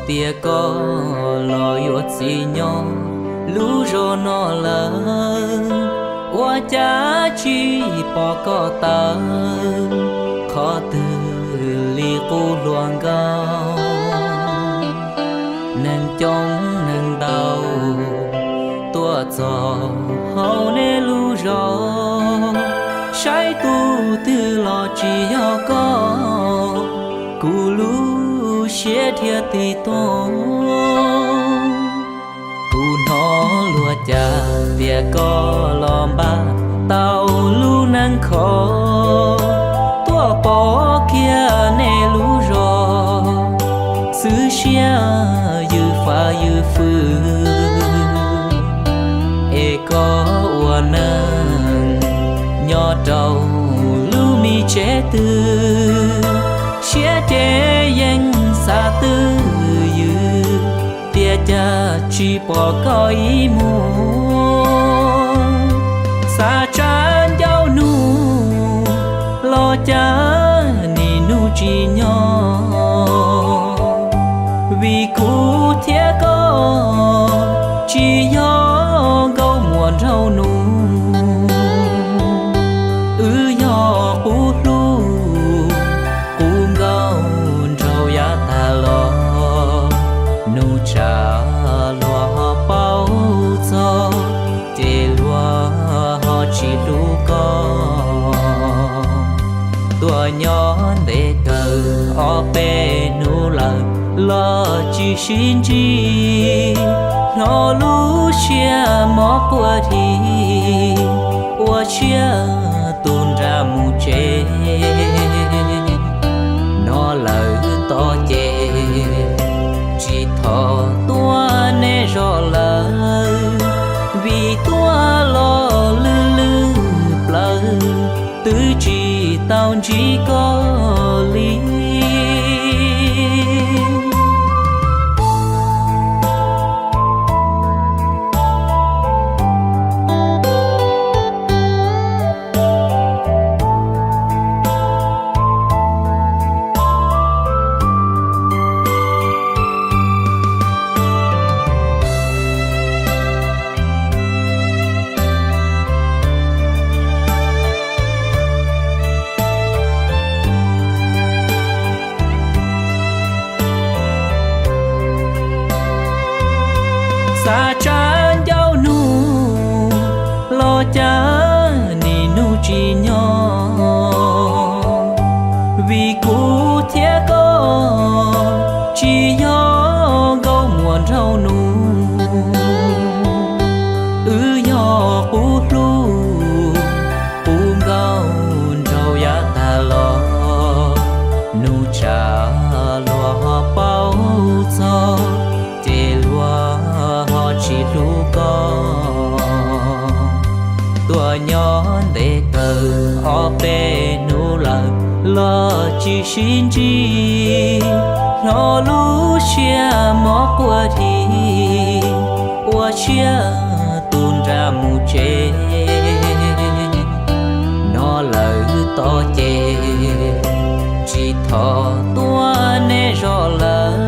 Tias koj los yuav txiv nyob lub zos no lawm, ua cas tsis pom koj tawm qhov twg li qub hluas nkauj. Neeg coob neeg ntau tuaj txog hauv nej lub zos, saib tus twg los tsis yog koj, kuv lub siab dhia tig tuag. Kuv hnov luag cas tias koj los npaj tau lub neej khov, tuaj pov kiag nej lub zos, xwb siab yws fab yws fwj. Es koj ua neej nyob rau lub me tsev twg, siab ces yeej xav twj ywm, tias cas tsis pom koj ib mus. Xav tsa ncauj nug los cas nim nug tsis nyob, vim kuv thiab koj tsis yog nkauj muam nraug nus. Wb yog qub hlub qub nkauj nraug yav tag los, nus tsam luag ho paub txog, ces luag ho tsis hlub koj. Tuaj nyob ntev kawg ob peb hnub lawm los tsis sib ntsib, hnov lub siab mob quaj dhi, ua siab tu nra mus tsev. No lawm tod ces tsis thov tuaj nej zos lawm, vim tuaj los lwj lwj plawv, twb tsis tau ntsib koj li. Xav tsa ncauj nug los cas nim nug tsis nyob, vim kuv thiab koj tsis yog nkauj muam nraug nus. Wb yog qub hlub qub nkauj nraug yav tag los, nus tsam luag ho paub txog, ces luag ho tsis hlub koj. Tuaj nyob ntev kawg ob peb hnub lawm los tsis sib ntsib, hnov lub siab mob quaj dhi, ua siab tu nra mus tsev. No lawm tod ces tsis thov tuaj nej zos lawm,